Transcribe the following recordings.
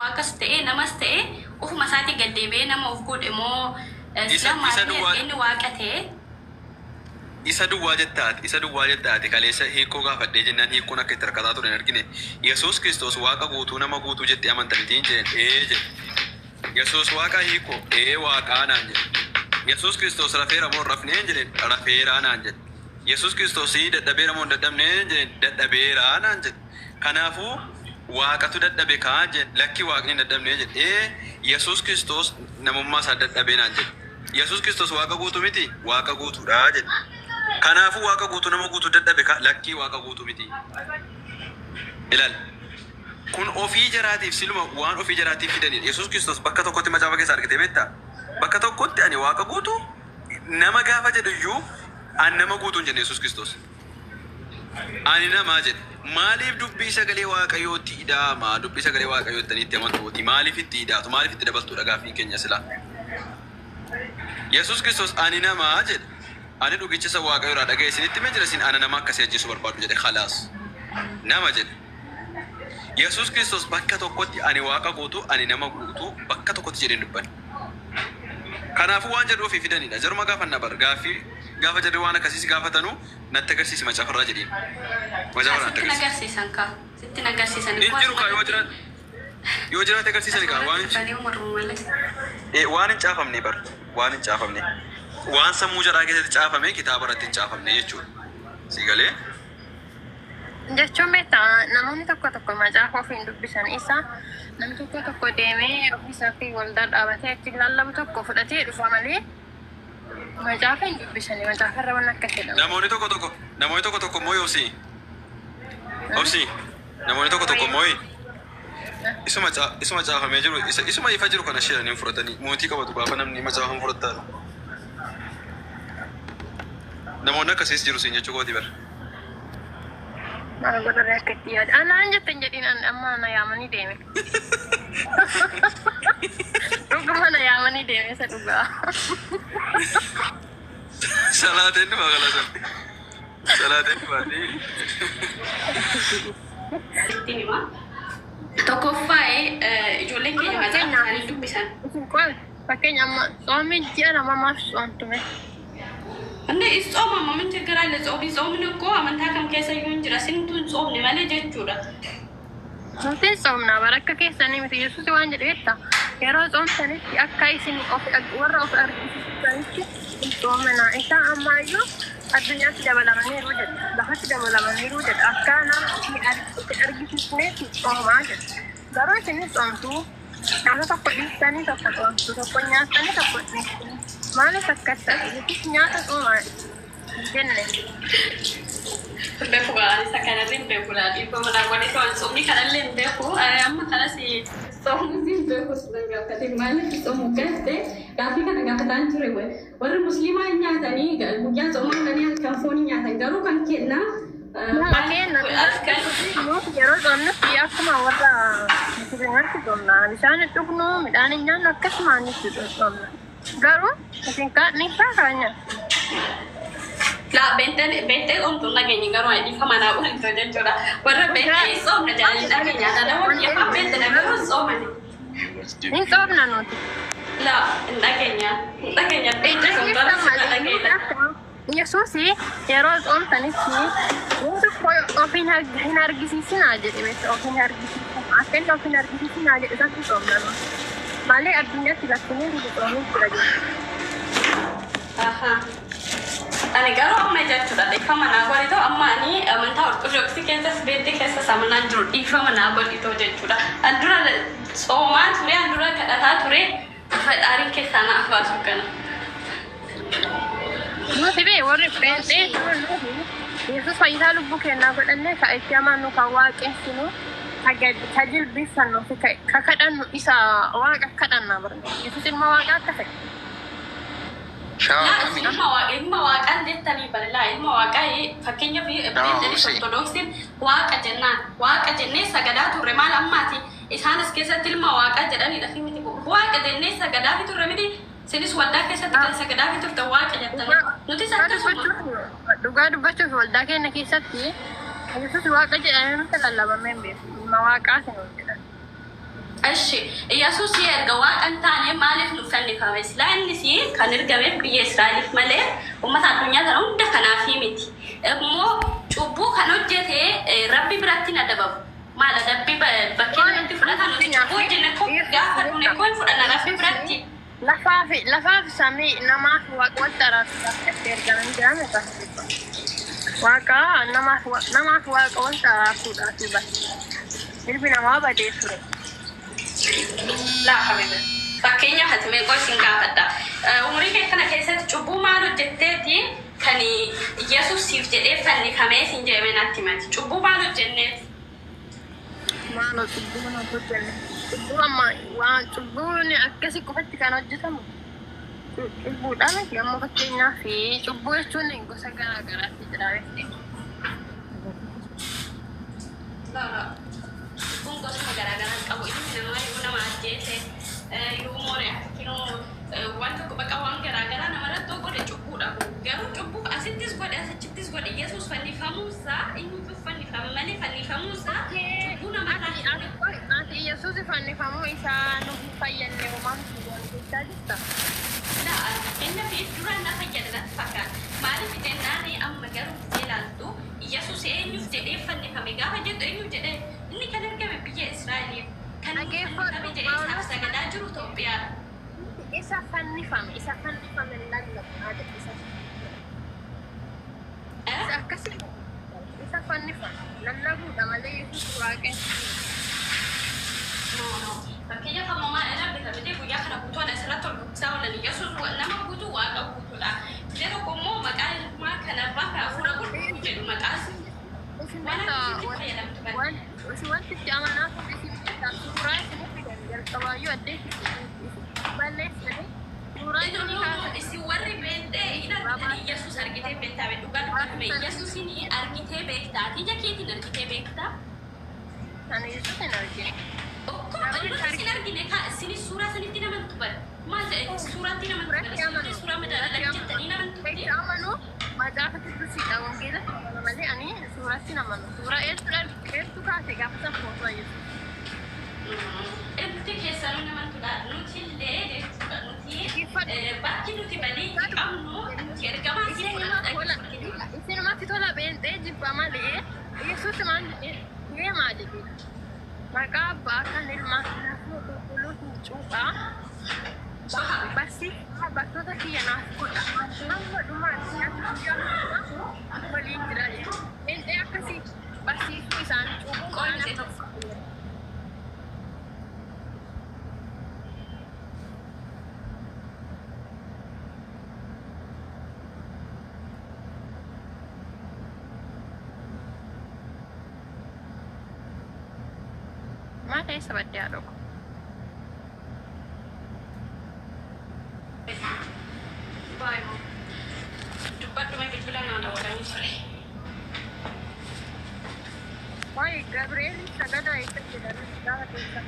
Waaqas ta'ee namas ta'ee ofuma isaatii gad deebi'ee nama of godhe moo Isa sila isa maalni duwwaa erga inni waaqa ta'ee isa duwwaa jetta ati isa duwwaa jetta ati kaleessa hiikkoo gaafadhee jennaan hiikkoon akka itti rakkataa ture hin argine. Yesuus Kiristoos waaqa guutuu nama guutuu jettee amanta mitiin jedheen ee jedhe. Yesuus waaqaa hiikkoo ee waaqaa naan jedhe. Yesuus Kiristoos rafeera moo hin rafneen jedheen rafeeraa naan jedhe. Yesuus Kiristoos dadhabeera moo hin dadhabneen jedheen dadhabeeraa naan jedhe. Kanaafuu Waaqatu dadhabe kaa jedhe lakkii Waaqni hin dadhabne jedhe ee Yesuus Kiristoos namummaa isaa dadhabee naan jedhe. Yesuus Kiristoos Waaqa guutuu miti? Waaqa guutuudha jedhe. Kanaafuu Waaqa guutuu nama guutuu dadhabe kaa lakkii Waaqa guutuu miti. Ilaali. Kun ofii jaraatiif siluma waan ofii jaraatiif fidanidha. Yesuus Kiristoos bakka tokkotti macaafa keessaa argitee beektaa? Bakka tokkotti ani Waaqa guutuu nama gaafa jedhu iyyuu an nama guutuu hin jenne Yesuus Kiristoos. Ani nama jedhe. Maaliif dubbii sagalee Waaqayyootti ida'ama? Dubbii sagalee Waaqayyoo jettanii itti amantuuti. Maaliif itti ida'atu? Maaliif itti dabaltuudha gaaffiin keenya silaa? Yesuus Kiristoos ani nama jedhe. Ani dhugicha isa Waaqayyo irraa dhaga'e isinitti himee jira isin ana nama akkasii ajjeesuu barbaaddu jedhe. Khalaas. Nama jedhe. Yesuus Kiristoos bakka tokkotti ani Waaqa guutuu, ani nama guutuu bakka tokkotti jedhee hin dubbanne. Kanaafuu waan jarri ofii fidanidha. Jaruma gaafanna bar. Gaaffii gaafa jarri waan akkasii si gaafatanu natti agarsiisi macaafarraa jedhiin. Kaa Macaafarraa natti sitti hin agarsiisi. agarsiisan kaa. Sitti hin agarsiisan Hin ikkoo jiru asuma kaa yoo irratti jiraate yoo jiraate agarsiisani asuma kaa waan irratti hin dhufanii mormu malee. waan hin caafamne bar. Waan hin caafamne. Waan sammuu jaraa keessatti caafame kitaaba irratti hin caafamne jechuudha. Si galee? Jechuun beektaa namoonni tokko tokko macaafa ofii hin dubbisan isa namni tokko tokko deemee ofii isaatii waldaa dhaabatee achi lallabu tokko fudhatee dhufa malee macaafa hin dubbisani macaafa irra waan akkas jedhamu. Namoonni tokko tokko namoonni tokko tokko immoo obsi obsi namoonni tokko tokko immoo isuma isuma caafamee jiru isa isuma ifa jiru kana shiranii fudhatanii mootii qabatu gaafa namni macaafa hin fudhataa. Namoonni akkasiis jiru siin jechuu kooti bara. Maal godhare akka itti yaada. Anaan jette hin jedhin an amma na yaamanii deeme. Dhuguma na yaamanii deeme isa dhugaa. Salaateen dhuma kalasan. Salaateen dhumaati. Sittin hima. Tokkoffaa ijoolleen keenya macaafa Fakkeenyaaf isaanii dubbisan. isin qoy fakkeenya amma tsoomii ji'a lama maaf tsoomtume? Inni is tsoomama ምን ችግር አለ? ጾም ጾምን እኮ amantaa kam keessa iyyuu hin jira. Sintu hin tsoomne malee jechuudha. Nuti hin tsoomna bara akka keessanii miti Yesuus waan jedhe beektaa yeroo tsoomtanitti akka isin of warra of argisiistanitti hin tsoominaa isaa ammaayyuu addunyaatti dabalamaniiru jedha lafatti dabalamaniiru jedha akka nama of hin argisiisneef tsoomaa jedha garuu isin hin tsoomtu nyaata tokko dhiistanii tokko tsoomtu tokko nyaattanii tokko dhiistanii maaliif akkas ta'e Yesuus nyaata tsoomaa hin jenne. Hin beeku gaa isa kanallee hin beeku laa dhiibbaa manaa godhe to'an tsoomni kanallee hin beeku amma kanas tsoomni hin beeku sunan gaafate maaliif tsoomu gaafte gaaffii kana gaafataan ture warri musliimaa hin nyaatanii guyyaa tsoomaa galanii halkan foon hin nyaatan garuu kan kennaa Maaliif maaliif halkan nuti yeroo tsoomnutti akkuma warra musliimaatti tsoomna. Bishaan hin dhugnu, midhaan hin nyaannu akkasumaan nuti tsoomna. Garuu isin kaan ni kaanya. Laa beentee beentee tsoomtu hin dhageenye garuu ani dhiifama naa godhito jechuudha. Warra beentee hin tsoomne jedhanii hin dhageenye ati namoonni afaan beentee garuu hin tsoomani. Hin tsoomna nuti. Laa hin dhageenya hin dhageenya beentee tsoomtu Dhageessan arras hin malee nuti dhageenya. akka Yesuus yeroo tsoomtanitti waan tokko of hin hin argisiisinaa jedhe beekta of hin argisiisinaa akka inni of hin argisiisinaa jedhe isatti tsoomna nuti. Malee addunyaatti lakkinee nuti tsoomuu jira jechuudha. Aha. Ani garuu amma jechuudha dhiifama naa godhitoo amma ani amantaa ortodoksii keessas beentee keessas amanaan jiru dhiifama naa godhitoo jechuudha. An dura tsoomaa ture an dura kadhataa ture fadhaariin keessaa naaf baasu kana. Nuti bee warri pheenxee Obsi. Yesuus fayyisaa lubbuu keenyaa godhannee ka itti amannu ka waaqessinu ka gad ka jilbiiffannu fi ka kadhannu isa waaqa kadhanna barne. Yesuus ilma waaqaa akka ta'e. Shawa Laa kami? ilma waaqa ilma waaqaan jettanii bare laa ilma waaqaa fakkeenyaaf Shawa beenteenis obsi. ortodoksiin waaqa jennaan waaqa jennee sagadaa turre maal ammaati isaan as keessatti ilma waaqaa jedhaniidha fi miti waaqa jennee sagadaa fi turre miti sinis waldaa keessatti kan sagadaa fi turte waaqa jettanii Dhugaa nutis dhugaa akkasuma. dubbachuuf dhugaa dubbachuuf waldaa keenya keessatti Yesuus waaqa jedhamee nutti lallabamee hin beeku. Ilma waaqaa si nuun jedhan. Eshi, Yesuus erga waaqa hin taane maaliif nuuf fannifame? Silaa innis kan ergameef biyya Israa'eliif malee uummata addunyaa kana hunda kanaafi miti. Immoo cubbuu kan hojjete Rabbi biratti hin adabamu. Maal adabbii bakkee namatti fudhatan nuti cubbuu hojjenne koo gaafa duune koo hin fudhanna Rabbi biratti. Lafaa fi samii namaaf waaqa walitti araarsuudhaaf itti ergaman jedhame Waaqa namaaf waaqa walitti araarsuudhaaf bara. Ilmi namaa badee ture. Laa habibi. Fakkeenyaaf ati meeqoo isin gaafadha. Umurii kee kana keessatti cubbuu maal hojjetteeti kan Yesuus siif jedhee fannifamee siin jedhame natti himati. Cubbuu maal hojjenneef? Maaloo, cubbuu mana hojjenne. Cubbuu amma waan cubbuun akkasii qofatti kan hojjetamu cubbuudha miti. Amma fakkeenyaaf cubbuu jechuun gosa garaa garaatti jira miti. Cubbuun gosuma garaa garaa qabu. Ilmi namaa yoo nama ajjeese, yoo more akkinoo waan tokko bakka waan garaa garaa namarratti yoo godhe cubbuudha. Garuu cubbuu asittis godhe asachittis godhe Yesuus fannifamuusaa inni fannifame malee fannifamuusaa cubbuu namarraa. Ati Yesuus fannifamuu isaa nu hin fayyadne homaa miti jechaa jirta. Laa, fakkeenyaaf duraan na fayyada natti fakkaata. Maaliif jennaan, amma garuu gisee ilaaltu Yesuus eenyuuf jedhee fannifame gaafa jettu, eenyuuf jedhee inni kan ergame biyya Israa'eliif. Kan inni fannifame jedhee isaaf sagadaa jiru Itoophiyaadha. Isa fannifame lallabu naa jedhe isa. Isa akkasii isa fannifame lallabuudha malee Yesuus waaqa hin. No, no. Fakkeenyaaf amma maal irraa bitamee guyyaa kana guutuu ana asirratti ol dubbisaa oolan Yesuus nama guutuu waaqa guutuudha. Gisee tokko immoo maqaa ilmaa kanarraa kan hafuura qulqulluu jedhu maqaa Isin waan beektaa akkasitti fayyadamtu bari. Isin wanti itti amanaa turre, isin beektaa, suuraa isin fidan jalqabaayyuu addee balleessanii suuraa isin kaasan. Isin warri beektee hin argitanii Yesuus argitee beektaa? Dhugaa dubbatume, Yesuusin argitee beektaa? Ija keetiin argitee beektaa? Ani Yesuus hin argine. Okkoo nuti isin argine ka isinis suuraa sanitti namantu bari. Maal jedhe, suuraatti namantu bari. Isin suuraa madaalaa jettanii namantu. Itti amanu macaafa qiddusiidha, wangeela amanu malee ani suuratti hin amanu. Suuraa eenyutu kaase gaafa san footoo Yesuus? Inti keessanuu namantudha. Nuti illee jechuudha. Nuti bakki nuti badii qabnu nuti ergamaa si fudhata. Isinumatti tola beenxee jibba malee Yesuus maal jedhee deemaa jedhe. Maqaa abbaa kan ilmaa kan hafuura qulqulluutiin cuuphaa. Barsiisaa bartoota kiyya naaf godha. Hamma dhuma addunyaatti guyyaa waliin jira jedhe. Beenxee akkasii barsiisuu isaan cuuphuu. Qoonni tokko. Maa keessa baddee haadha ko? Baay'ee. Dubbadhuma, bilbila naa dawwalanii ture. Waa'ee Gabri'eel sagadaa eessatti jedhanii gaafa keessa?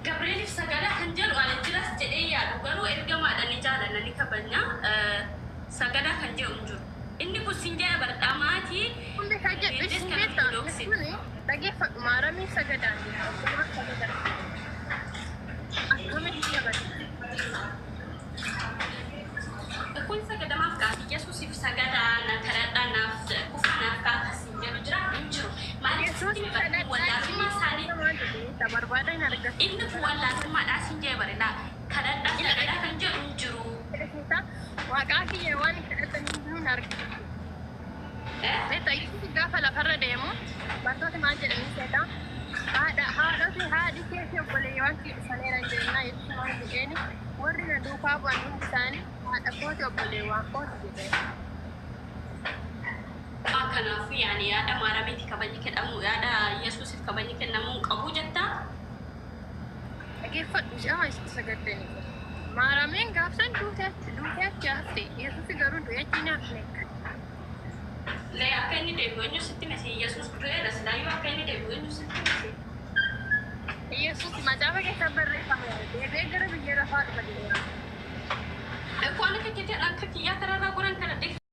Gabri'eeliif sagadaa kan jedhu ani jiras jedhee yaadu, garuu ergamaadha, ni jaalanna, ni kabajna. Sagadaa kan jedhu hin jiru. Inni kun sin jedha bardhamaatii. Hundi kan jedhu isin beektaa jechuun dhageeffadhu, maaramii sagadaan jedha, ogummaa sagadaan. Akkamitti sagadu? Kun sagadamaaf gaafi Yesuusiif sagadaa na kadhadhaa naaf kufa naaf kaakasiin jedhu jira hin jiru. Maaliif Yesuus sitti hime, wallaalummaa isaanii maal jedhee barbaada hin argatu. Inni kun wallaalummaadhaa sin jedhe bareeda. Kadhadhaa sagadaa kan jedhu hin jiru. Waaqaa kiyya waan kadhatan hin argatu. Beektaa, Yesuus gaafa lafarra deemu bartoota maal jedhanii seeta? Haadha haadhoti haadhi kee fi obboleeyyan kee dhufaniiran jennaa, Yesuus maal jedheeni? Warri na duukaa bu'an hundi isaanii haadha kooti, obboleewwan kooti jedheen. Kanaafuu yaani yaada maaramiiti kabajni kennamu, yaada Yesuusiif kabajni kennamuu hin qabu jettaa? Dhageeffadhu, jedhama itti sagaddanii. Maarameen gaafsan duutee achi hafte. Yesuus garuu du'ee achi hin hafne. Lee, akka inni deebi'u eenyu sitti miti? Yesuus du'eera silaayyuu, akka inni deebi'u eenyu sitti miti? Yesuus macaafa keessa barreeffame deebi'ee gara biyya lafaa dhufa jedheera. Waan akka keetiin akka kiyyaa kanarraa goran kana.